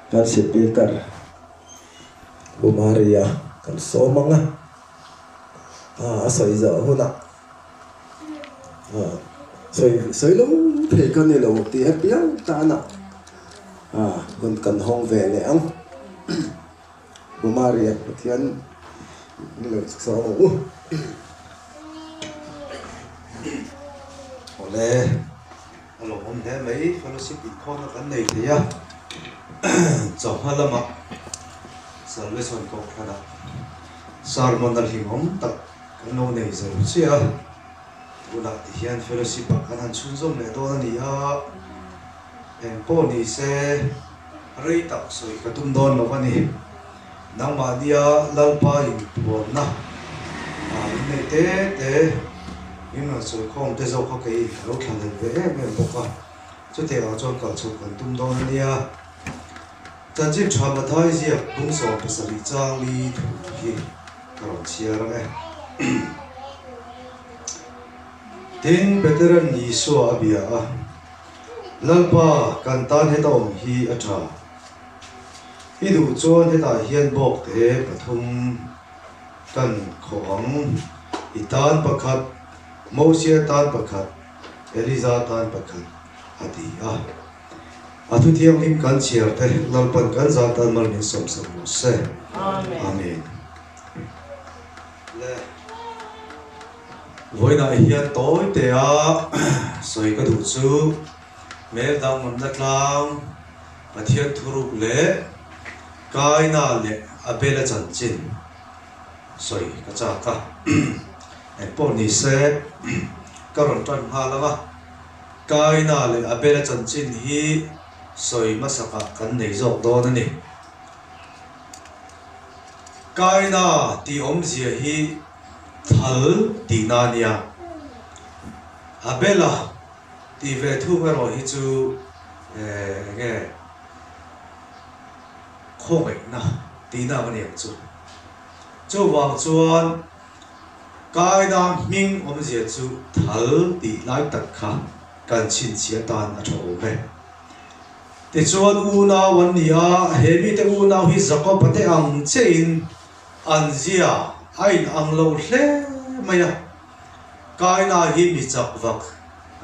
Kan Speaker Pu Maria kan sawm ang a, a sawi zawh hunah sawi sawi lo thei ka ni lo tih apiang tanah hun kan hawng ve leh ang. Pu Maria Pathian min lo sawm ang u. Awle. A lawmawm hle mai, fellowship inkhawmna kan nei thei a, chawhma lamah Salvation Kohhranah sermon a hlimawm tak kan lo nei zo chiah a, tunah ti hian fellowship ah kan han chhunzawm leh dawn a ni a, engpawh ni se rei tak sawi ka tum dawn lo a ni, nangmahnia Lalpa inpuanna in nei te te. Min rawn sawi khawm te zawk kha kei ka lo thla let ve em em bawk a, chutiang ah chuan kal chhoh kan tum dawn a nia. Chanchin tha Mathai ziak bung 70 chang li thu hi ka rawn chhiar ang e. Tin, Petera'n Isua a bia a, Lalpa, kan tan heta awm hi a tha. I duh chuan hetah hian bawk te pathum. Kan khawh ang, i tan pakhat, Mosia tan pakhat, Eliza tan pakhat, a ti a. A thu thianghlim kan chhiar te Lalpan kan zah tan mal min sawmsak rawh se. Amen. Le vawiinah hian tawi tea sawi ka duh chu hmel danglamna tlang Pathian thuruk leh Kaina leh Abela chanchin sawi ka chak a, engpawh ni se ka rawn tan nghal ang a, Kaina leh Abela chanchin hi sawi hmasakah kan nei zawk dawn a ni. Kaina tih awmzia hi thal tihna a nia, Abela tih ve thung erawh hi chu eng nge, khawngaihna tihna ang a ni ang chu. Chuvang chuan Kaina hming awmzia chu thal tih lai tak kha kan chhinchhiah atan a tha awm e. Tichuan unau an ni a, he mite unau hi Jakob-a te ang chiahin an zia a inang lo hle mai a. Kaina hi mi chak vak,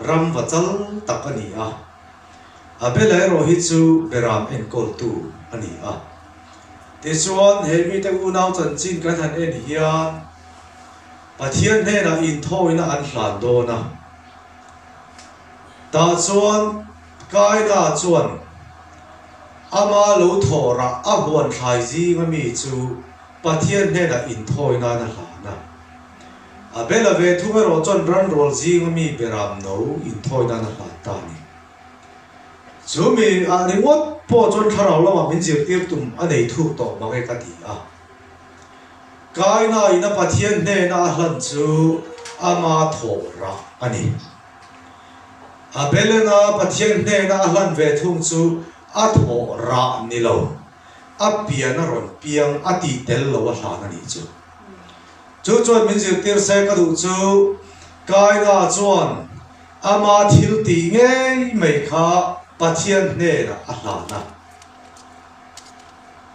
ram va chal tak a ni a. Abela erawh hi chu Beram enkawltu a ni a. Tichuan, he mite unau chanchin kan han en hian Pathian hnenah inthawina an hlan dawn a. Tah chuan Kaina chuan ama lo thawh rah a huan thlai zinga mi chu Pathian hnenah inthawi nan a hlan a. Abela ve thung erawh chuan ranrual zinga mi Beram no inthawi nan a hlan ta a ni. Chu mi ah ringawt pawh chuan thlarau lamah min zirtir tum a nei thuk tawh mang e ka ti a. Kaina in a Pathian hnena a hlan chu ama thawh rah a ni. Abelena Pathian hnena a hlan ve thung chu a thawh rah ni lo. A pian a rawn piang a tih tel lo a hlan a nih chu. Chu chuan min zirtir se ka duh chu Kaina chuan ama thil tih ngei mai kha Pathian hnenah a hlan a.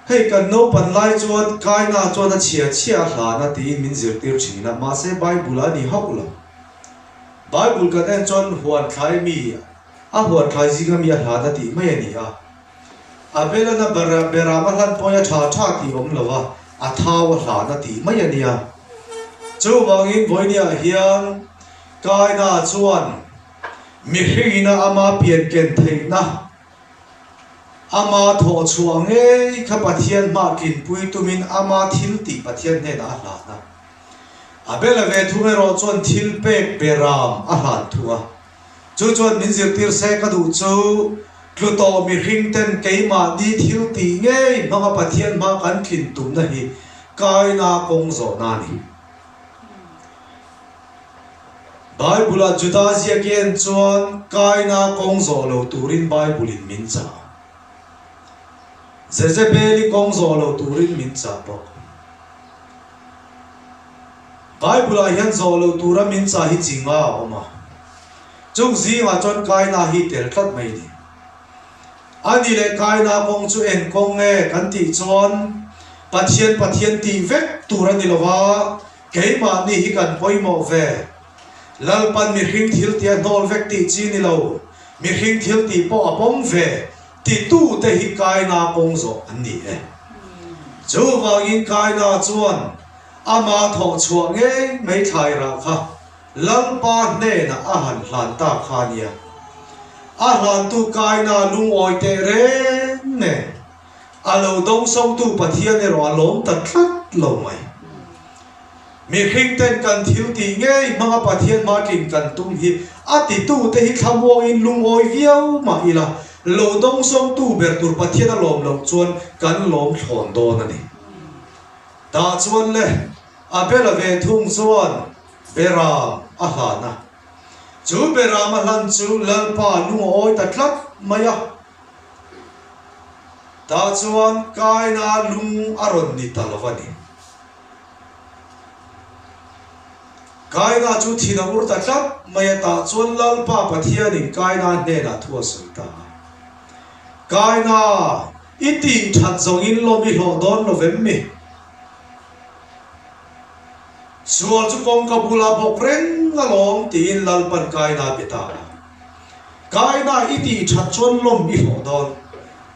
Hei kan naupan lai chuan Kaina chuan a chhia chhia a hlan a tiin min zirtir thin a, mahse Bible a ni hauh lo. Bible kan en chuan huan thlai mi a huan thlai zinga mi a hlan a tih mai a ni a. Abelana beram a hlan pawhin a tha tha tih awm lo a, a thau a hlan a tih mai a nia. Chuvangin vawinia hian Kaina chuan mihringina ama pian ken theihna, ama thawh chhuah ngei kha Pathian hmah tlinpui tumin ama thil tih Pathian hnenah a hlan a. Abela ve thung erawh chuan thil pek beram a hlan thung a. Chu chuan min zirtir se ka duh chu tlu tawh mihring ten keimahni thil tih ngei hmanga Pathian hma kan tlin tumna hi kaina kawng zawhna a ni. Bible-ah Juda ziak i en chuan kaina kawng zawh lo turin Bible-in min chah. Jezebel-i kawng zawh lo turin min chah bawk. Bible-ah hian zawh loh tura min chah hi chi nga a awm a. Chung zingah chuan Kaina hi tel tlat mai a ni. A ni leh Kaina kawng chu eng kawng nge kan tih chuan Pathian Pathian tih vek tur a ni lo va, keimahni hi kan pawimawh ve. Lalpan mihring thil tih a hnawl vek tih chi ni lo, mihring thil tih pawh a pawm ve titute hi Kaina kawng zawh an ni e. Chuvangin Kaina chuan ama thawh chhuah ngei mai thlai rah kha Lalpa hnenah a han hlan ta kha nia. A hlantu Kaina lungawi teh reng nen a lo dawngsawngtu Pathian erawh a lawm ta tlat lo mai. Mihring ten kan thil tih ngei hmanga Pathian hma tlin kan tum hi a titute hi thlamuangin lungawi viau mah ila, lo dawngsawngtu ber tur Pathian a lawm loh chuan kan lawm thlawn dawn a ni. Tah chuan le, Abel-a ve thung chuan Beram a hlan a. Chu Beram a hlan chu Lalpa lungawi ta tlat mai a. Tah chuan Kaina lung a rawn ni ta lo a ni. Kaina chu thin a ur ta tlat mai a, tah chuan Lalpa Pathianin Kaina hnenah thu a sawi ta a. Kaina, i tih that zawngin lawm i hlawh dawn lo vem mi? Sual chu kawngka bula bawk reng alawm tiin Lalpan Kaina a be ta a. Kaina i tih that chuan lawm i hlawh dawn.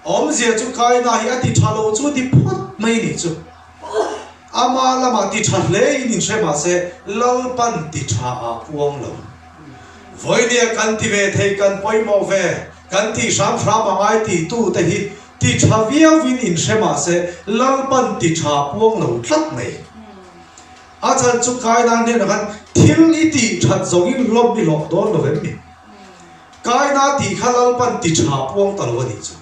Awmzia chu Kaina hi a ti tha lo chu ti phawt mai nih chu. Ama lamah ti tha hle in inhre mah se Lalpan ti tha ah puang lo. Vawinia kan ti ve thei kan pawimawh ve, kan tih hram hram a ngai ti tu te hi ti tha viau in inhre mah se Lalpan ti tha puang lo tlat mai. A chhan chu Kaina hnenah khan thil i tih that zawngin hlawm i hlawh dawn lo vem mi? Kaina tih kha Lalpan ti tha puang ta lo a nih chu.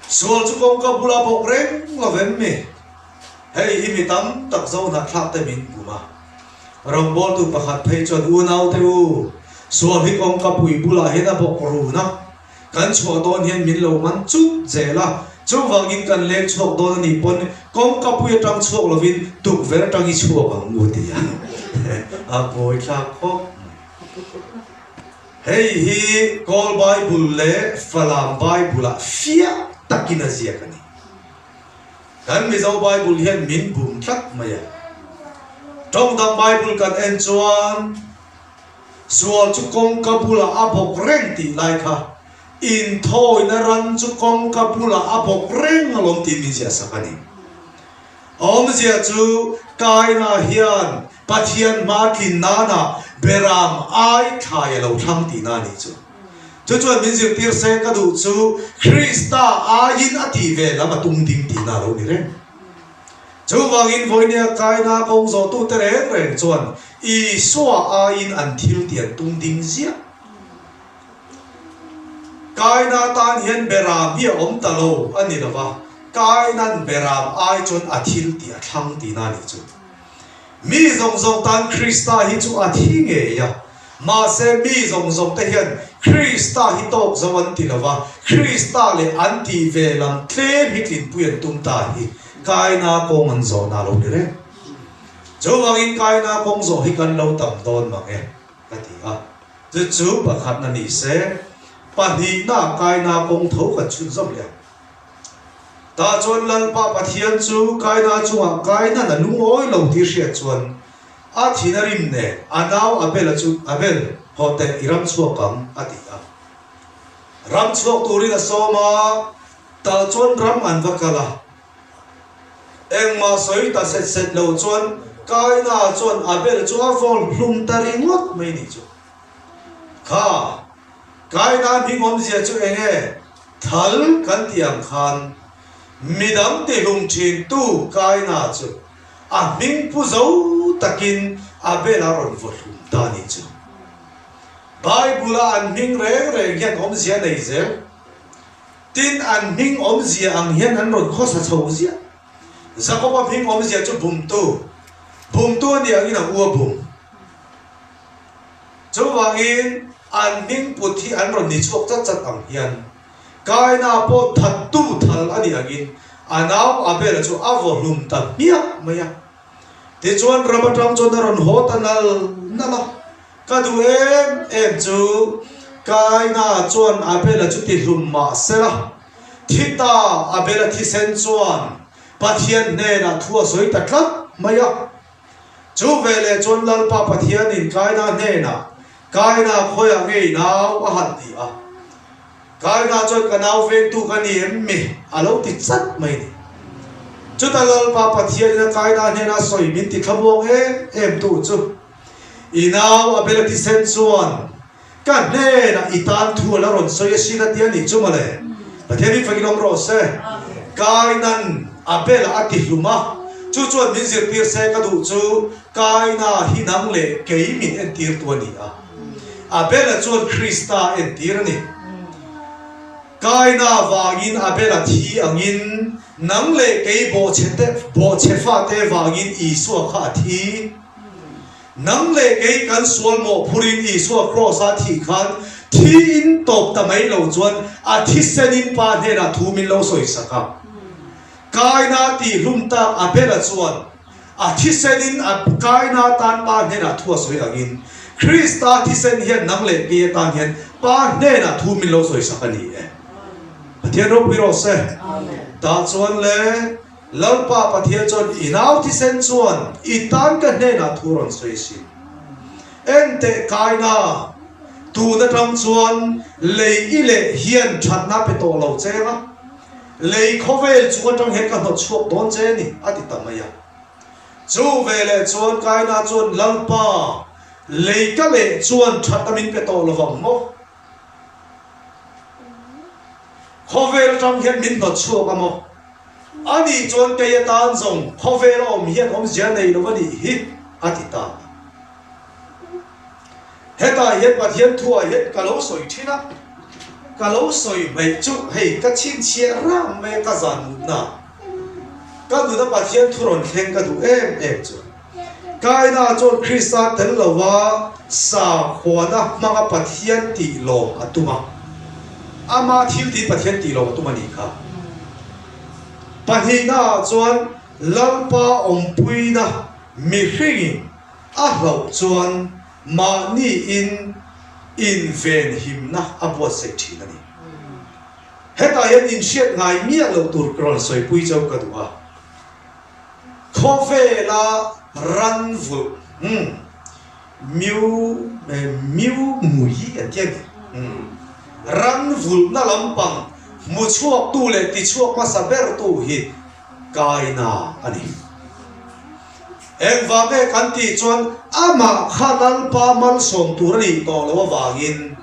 Sual chu kawngka bula bawk reng lo vem mi? Hei hi mi tam tak zo hnahthlak te min kum a. Rawngbawltu pakhat phei chuan unaute u, sual hi kawngka pui bulah hian a bawk run a, kan chhuah dawn hian min lo man chut zel a, chuvangin kan leng chhuak dawn a nih pawn kawngka pui atang chhuak lovin tukverh atang i chhuak ang u ti a, a buaithlak khawp mai. Hei hi Kawl Bible leh Falam Bible-ah fiah takin a ziak a ni. Kan Mizo Bible hian min bum tlat mai a. Tawngdang Bible kan en chuan sual chu kawngka bulah a bawk reng tih lai kha inthawina ran chu kawngka bulah a bawk reng alawm tih min ziah sak a ni. Awmzia chu Kaina hian Pathian hma tlin nana Beram ai thlai a lo thlang tihna a nih chu. Chu chuan min zirtir se ka duh chu Krista aiin a tih ve lam a tum ding tihna a lo ni reng. Chuvangin vawinia Kaina kawng zawhtute reng reng chuan Isua aiin an thil tih an tum ding ziah. Kaina tan hian Beram hi a awm ta lo a ni lova, Kaina'n Beram ai chuan a thil tih a thlang tihna a nih chu. Mi zawng zawng tan Krista hi chu a thi ngei a, mahse mi zawng zawng te hian Krista hi tawk zo an ti lova, Krista leh an tih ve lam tlem hi tlinpui an tum ta hi Kaina kawng an zawhna a lo ni reng. Chuvangin Kaina kawng zawh hi kan lo tam dawn mang e, ka ti a. Chu chu pakhatna ni se, pahnihna Kaina kawng tho kan chhunzawm leh ang. Tah chuan Lalpa Pathian chu Kaina chungah Kainan a lungawi lo tih hriat chuan a thin a rim nen a nau Abel-a chu, Abel, haw teh, i ram chhuak ang, a ti a. Ram chhuak turin a sawm a, tah chuan ram an va kal a. Engmah sawi ta set set lo chuan Kaina chuan Abel chu a vawl hlum ta ringawt mai nih chu. Kha, Kaina hming awmzia chu eng nge? Thal kan tih ang khan midang tihlum thintu Kaina chu a hming pu zo takin Abel a rawn vaw hlum ta nih chu. Bible-a an hming reng reng hian awmzia nei zel. Tin, an hming awmzia ang hian an rawn khawsa chho ziah. Jakob-a hming awmzia chu bumtu, bumtu a nih angin a u a bum. Chuvangin, an hming put hi an rawn ni chhuak chat chat ang hian Kaina pawh thattu thal a nih angin a nau Abel-a chu a vaw hlum ta hmiah mai a. Tichuan ram atang chuan a rawn haw ta nal nal a, Ka duh em em chu Kaina chuan Abel-a chu ti hlum mah sela, thi ta Abel-a thisen chuan Pathian hnenah thu a sawi ta tlat mai a. Chu veleh chuan Lalpa Pathianin Kaina hnenah, Kaina khawiah ngei nau a han ti a. Kaina chuan ka nau vengtu ka ni em mi? a lo ti chat mai ni. Chuta Lalpa Pathianin a Kaina hnenah sawi min ti thlamuang em em tu chu I nau Abel a thisen chuan ka hnenah i tan thu a la rawn sawi asin a ti a nih chu mawle. Pathian hi fakin awm rawh se. Kaina'n Abel-a a ti hlum a, chu chuan min zirtir se ka duh chu Kaina hi nang leh kei min entirtu a ni a. Abel-a chuan Krista a entir a ni. Kaina vangin Abel-a thi angin nang leh kei bawhchhe fate vangin Isua kha a thi. Nang leh kei kan sual mawhphurin Isua Kraws-a thih khan thi in tawp ta mai lo chuan a thisenin Pa hnenah thu min lo sawi sak a. Kaina tih hlum tak Abel-a chuan a thisenin a Kaina tan Pa hnenah thu a sawi angin Krista thisen hian nang leh kei atan hian Pa hnenah thu min lo sawi sak a ni e. Pathian ropui rawh se. Tah chuan le. Lalpa Pathian chuan i nau thisen chuan i tan ka hnenah thu rawn sawi sin. Enteh kaina, tun atang chuan lei i leh hian thatna pe tawh lo che anga, lei khawvel chung atang hian ka hnawt chhuak dawn che a ni, a ti ta mai a. Chu veleh chuan kaina chuan, Lalpa, lei ka leh chuan thatna min pe tawh lovang maw? Khawvel atang hian min hnawt chhuak a maw? A nih chuan kei atan zawng khawvel a awm hian awmzia nei lo a nih hi, a ti ta. Hetah hian Pathian thuah hian ka lo sawi thin a, ka lo sawi hmeih chu hei ka chhinchhiah rang mai a ka zan mutna ka nuna Pathian thu rawn thleng ka duh em em chu. Kaina chuan Krista tel lova sakhuana hmanga Pathian tih lawm a tum a. Ama thil tiin Pathian tih lawm a tum a nih kha. Pahnihnaah chuan Lalpa awmpuina mihringin a hlauh chuan mahniin invenhimna a buatsaih thin a ni. Hetah hian inhriat ngai miah loh tur rawn sawipui chauh ka duh a. Khawvela ran vulh umm miu miu mui an ti a ni. Ran vulhna lampang hmu chhuaktu leh tichhuak hmasa bertu hi Kaina a ni. Engvang nge kan tih chuan amah kha Lalpa malsawm tur a nih tawh loh avangin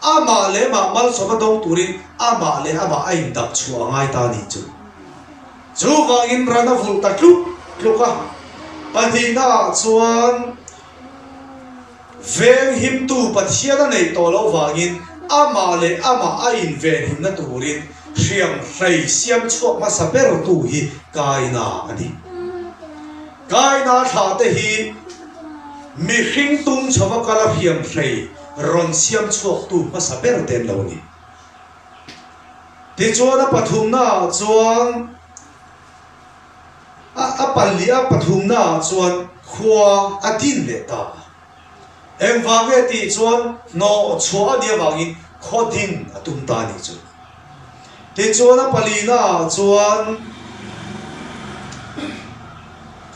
amah leh amah malsawm a dawng turin amah leh amah a indap chhuah a ngai ta a nih chu. Chuvangin ran a vulh ta tluk tluk a, pahnihnaah chuan venghimtu Pathian a neih tawh loh vangin amah leh amah a invenhimna turin hriam hrei siam chhuak hmasa bertu hi Kaina a ni. Kaina thlahte hi mihring tung chhova kala hriam hrei rawn siam chhuaktu hmasa ber te an lo ni. Tichuan a pathumnaah chuan a a pali a pathumnaah chuan khua a din leh ta a. Engvang nge tih chuan hnawh chhuah a nih avangin khaw din a tum ta a nih chu. Tichuan a palinaah chuan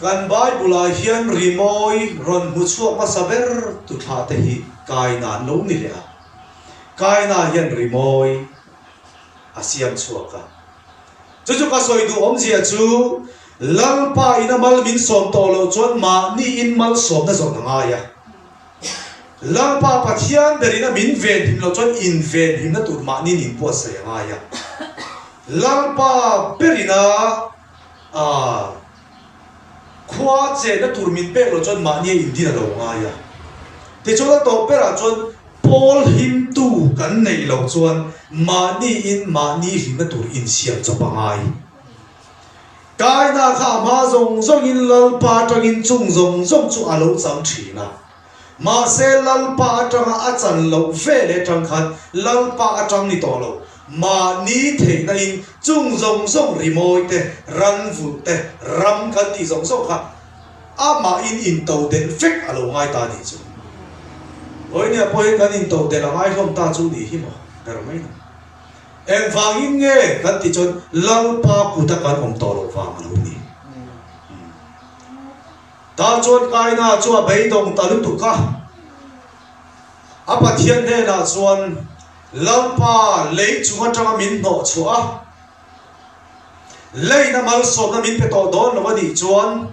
kan Bible-ah hian rimawi rawn hmu chhuak hmasa ber tu thla te hi kai nan lo ni leh a. Kaina hian rimawi a siam chhuak a. Chu chu ka sawi duh awmzia chu Lalpa in a mal min sawm tawh loh chuan mahni in malsawmna zawrh a ngai a. Lalpa Pathian ber in a min venhim loh chuan invenhimna tur mahni in inbuatsaih a ngai a. Lalpa ber in a a khua chenna tur min pek loh chuan mahni a indin a lo ngai a. Tichuan a tawp berah chuan Pawl hlimtu kan neih loh chuan mahniin mahni hlimna tur insiam chawp a ngai. Kaina kha a hma zawng zawngin Lalpa atangin chung zawng zawng chu a lo chang thin a. Mahse Lalpa atanga a chan loh veleh atang khan Lalpa atang ni tawh lo, mahni theihna in chung zawng zawng rimawi te, ran vulh te, ram kan tih zawng zawng kha. Amahin intodelh vek a lo ngai ta nih chu. Vawinia pawhin kan intodelh a ngai hlawm ta chu nih hi maw ber mai lo. Engvangin nge kan tih chuan Lalpa kuta kan awm tawh loh vang a lo ni. Tah chuan Kaina chu a beidawng ta lutuk a, a Pathian hnenah chuan Lalpa lei chung atanga min hnawh chhuah a, Leina malsawmna min pe tawh dawn lo a nih chuan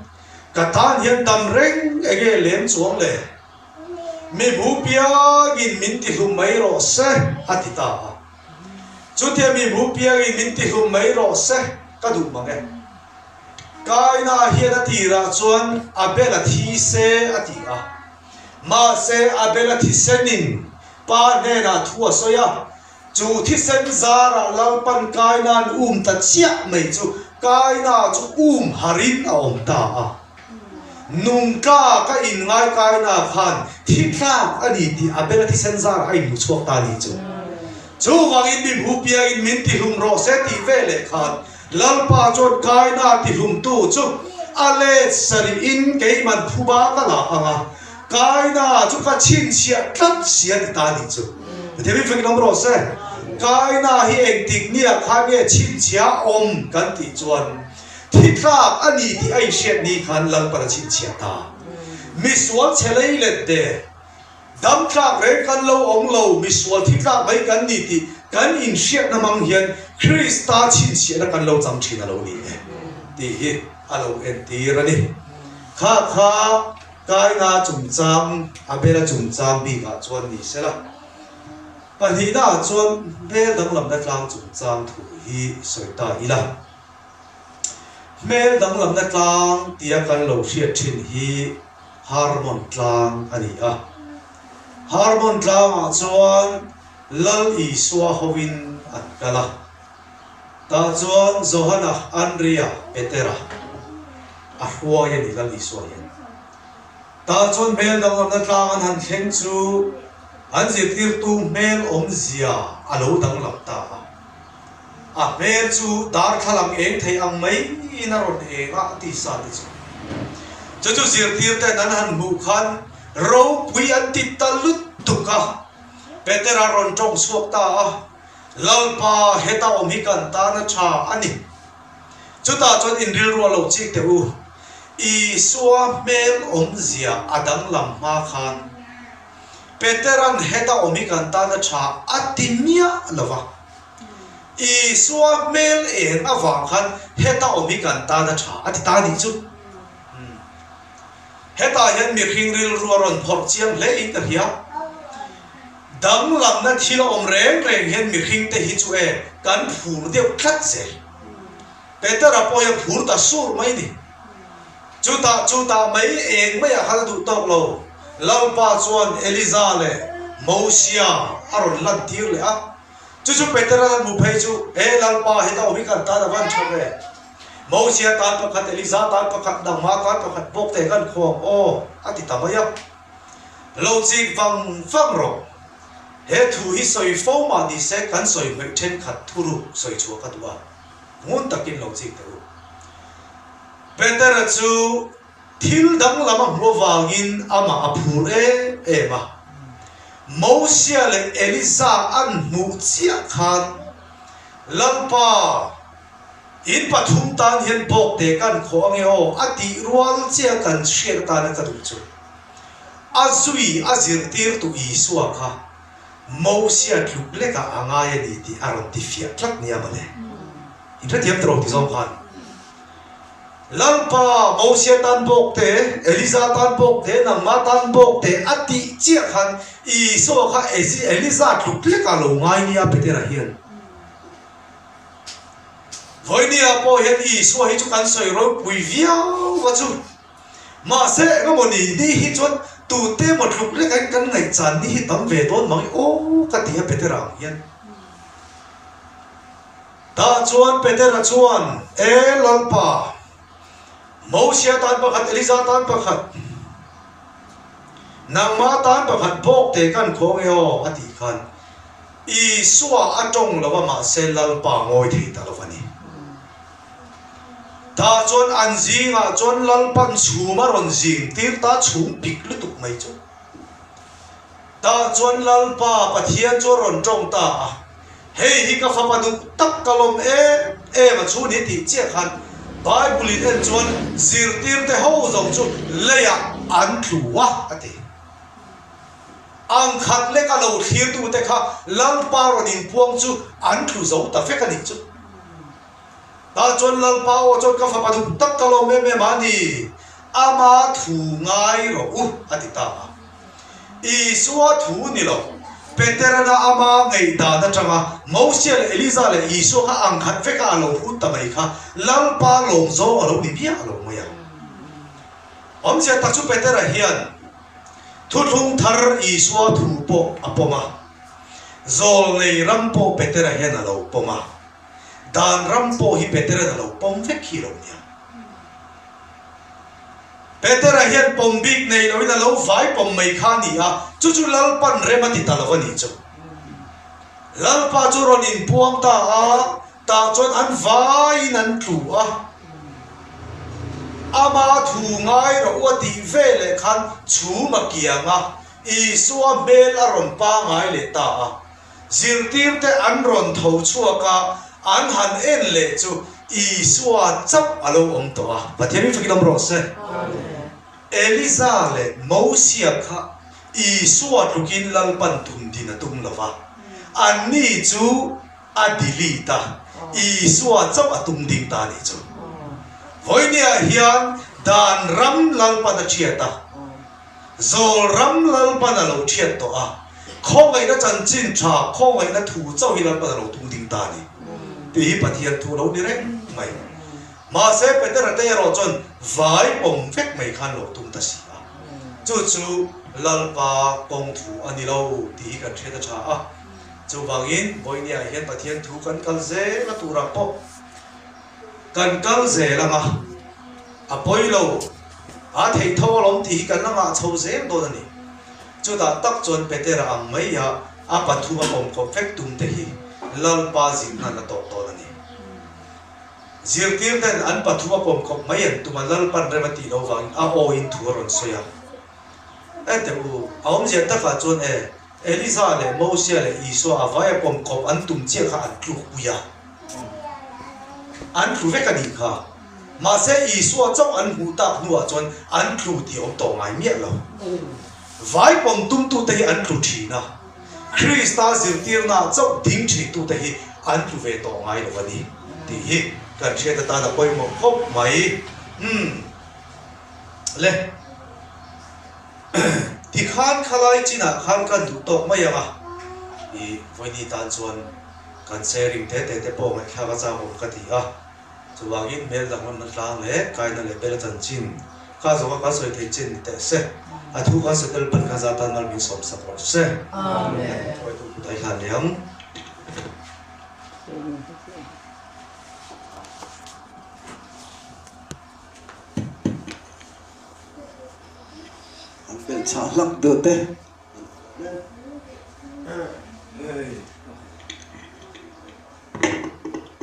ka tan hian dam reng enge lem chuang le? Mi hmu piangin min ti hlum mai rawh se a ti ta a. Chutia mi hmu piangin min ti hlum mai rawh se ka duh mang e. Kaina hian a tirah chuan Abel-a thi se a ti a. Mahse Abel-a thisenin pa hnenah thu a sawi a. Chu thisen zarah Lalpan Kaina'n um ta chiah mai chu Kaina chu um harin a awm ta a. Nungtla ka inngai Kaina khan thi tlak a ni tih Abela thisen zarah a inhmu chhuak ta a ni chu. Chuvangin mi hmu piangin min tihlum rawh se tih veleh khan Lalpa chuan Kaina tihlumtu chu a let sarihin keiman phuba ka la ang a, Kaina chu ka chhinchhiah tlat si a ti ta a nih chu. Pathian min fek in awm rawh se. Kaina hi engtik nia khan nge chhinchhiah awm kan tih chuan thi tlak a ni tih a inhriat ni khan Lalpan a chhinchhiah ta. Misual chhe lei let de dam tlak reng kan lo awm lo, misual thi tlak mai kan ni tih kan inhriatna hmang hian Krista chhinchhiahna kan lo chang thin a lo ni e tih hi a lo entir a ni. Kha kha Kaina chungchang, Abela chungchang bikah chuan ni sela, pahnihnaah chuan hmel danglamna tlang chungchang thu hi sawi ta ila. Hmel danglamna tlang tia kan lo hriat thin hi Harmon tlang a ni a. Harmon tlangah chuan Lal Isua hovin an kal a. Tah chuan Johana, Andria, Petera a hruai a ni Lal Isua hian. Tah chuan hmel danglamna tlang an han thleng chu an zirtirtu hmel awmzia a lo danglam ta a. A hmel chu darthlalang eng thei ang maiin a rawn eng a, a ti sa te chu. Chu chu zirtirten an han hmuh khan ropui an ti ta lutuk a, Petera rawn tawng chhuak ta a. Lalpa, heta awm hi kan tan a tha a ni. Chutah chuan in rilru a lo chik teh u. Isua hmel awmzia a danglam hma khan Petera'n heta awm hi kan tan a tha a ti miah lo va. Isua hmel eng avang khan heta awm hi kan tan a tha a ti ta a nih chu. Hetah hian mihring rilru a rawn phawrh chiang hle in ka hria. Danglamna thil a awm reng reng hian mihring te hi chu e kan phur deuh tlat zel. Petera pawh hi a phur ta sur mai ni. Chutah chutah mai eng maiah khan a duh tawk lo. Lalpa chuan Eliza leh Mosia a rawn lantir leh a. Chu chu Petera hmu phei chu, He Lalpa heta awm hi kan tan a van tha ve. Mosia tan pakhat, Eliza tan pakhat, nangma tan pakhat bawk te kan khuang aw, a ti ta mai a. Lo chik vang vang rawh. He thu hi sawi fo mah ni se kan sawi hmeh thenkhat thuruk sawi chhuah ka duh a, ngun takin lo chik teh u. Petera chu thil danglam a hmuh avangin amah a phur em em a. Mosia leh Eliza an hmuh chiah khan, Lalpa, in pathum tan hian bawkte kan khawh ange aw a tih rual chiah kan hriat atana ka duh chu. A zui a zirtirtu Isua kha Mosia tluk lekah a ngai a ni tih a rawn ti fiah tlat nia mawle. In hrethiam tawh lo ti zawng khan. Lalpa, Mosia tan bawk te, Eliza tan bawk te, nangma tan bawk te a tih chiah khan Isua kha Eliza tluk lekah a lo ngai nia Petera hian. Vawinia pawh hian Isua hi chu kan sawi ropui viau a chu. Mahse engemaw ni ni hi chuan tute emaw tluk lek ain kan ngaihchan ni hi tam ve dawn mang i aw ka ti a Petera ang hian. Tah chuan Petera chuan, E Lalpa, Mosia tan pakhat, Eliza tan pakhat, nangma tan pakhat bawk te kan khawng e aw a tih khan Isua a tawng lo a mahse Lalpa ngawi thei ta lo a ni. Tah chuan an zingah chuan Lalpan chhum a rawn zing tir ta chhum pik lutuk mai chu. Tah chuan Lalpa Pathian chu a rawn tawng ta a, Hei hi ka fapa duh tak ka lawm em em a chu ni tih chiah khan Bible in en chuan zirtirte ho zawng chu leiah an tlu a a ti. Ang khat lek a lo thlirtute kha Lalpa rawn inpuang chu an tlu zo ta vek a nih chu. Tah chuan Lalpa aw chuan ka fapa duh tak ka lawm em em a ni, ama thu ngai rawh u a ti ta a. Isua thu ni lo, Peterana ama ngaihdan atanga Mosia leh Eliza leh Isua kha ang khat veka a lo hut ta mai kha Lalpa lawm zawng a lo ni biak lo mai a. Awmzia tak chu Petera hian Thuthlung thar Isua thu pawh a pawm a, Zawlnei ram pawh Petera hian a lo pawm a, Dan ram pawh hi Petera'n a lo pawm vek hi lo nia. Petera hian pawm bik nei loin a lo vai pawm mai kha a ni a, chu chu Lalpan rem a ti ta lo a nih chu. Lalpa chu rawn inpuang ta a, tah chuan an vaiin an tlu a. Ama thu ngai rawh u a tih veleh khan chhum a kiang a, Isua hmel a rawn pangai leh ta a. Zirtirte an rawn tho chhuak a, an han en leh chu Isua chauh a lo awm tawh a. Pathian min fakin awm rawh se. Eliza leh Mosia kha Isua tlukin Lalpan tum din a tum lo va, anni chu a delete a, Isua chauh a tum ding ta a nih chu. Vawinia hian dan ram Lalpan a thiat a. Zawl ram Lalpan a lo thiat tawh a, khawngaihna chanchin tha, khawngaihna thu chauh hi Lalpan a lo tung ding ta a ni tih hi Pathian thu a lo ni reng mai. Mahse Petera te erawh chuan vai pawm vek mai khan lo tum ta si a, chu chu Lalpa kawng thu a ni lo tih hi kan hriat a tha a. Chuvangin vawinia hian Pathian thu kan kal zel a turah pawh Kan kal zel ang a, a pawi lo, a theih tho alawm tih hi kan la ngah chho zel dawn a ni. Chutah tak chuan Petera ang mai a a pathum a pawmkawp vek tum te hi Lalpa zin hnan a tawk dawn a ni. Zirtir ten an pathum a pawmkawp mai an tum a, Lalpan rem a tih loh vangin a awiin thu a rawn sawi a. Ente u, a awmzia takah chuan e, Eliza leh Mosia leh Isua a vaia pawmkawp an tum chiah kha an tluk pui a. An tlu vek a nih kha. Mahse Isua chauh an hmuh tak hnuah chuan an tlu tih awm tawh ngai miah lo. Vai pawm tumtute hi an tlu thin a, Krista zirtirnaah chauh ding thintute hi an tlu ve tawh ngai lo a ni tih hi kan hriat atan a pawimawh khawp mai. Umm. Le. Tikhan khalai chinah khan kan duh tawk mai ang a, i vawiini tan chuan kan sharing te te te pawh ngaihthlak a chak awm ka ti a, chuvangin hmel danglamna tlang leh kaina leh bela chanchin kha zawnga kan sawi thei chin ni teh se, a thu kan sawi tel pan khan za tan mal min sawm sak rawh se. Amen. Hruaitu kut a i hlan leh ang. An belh chhah hlak deuh te.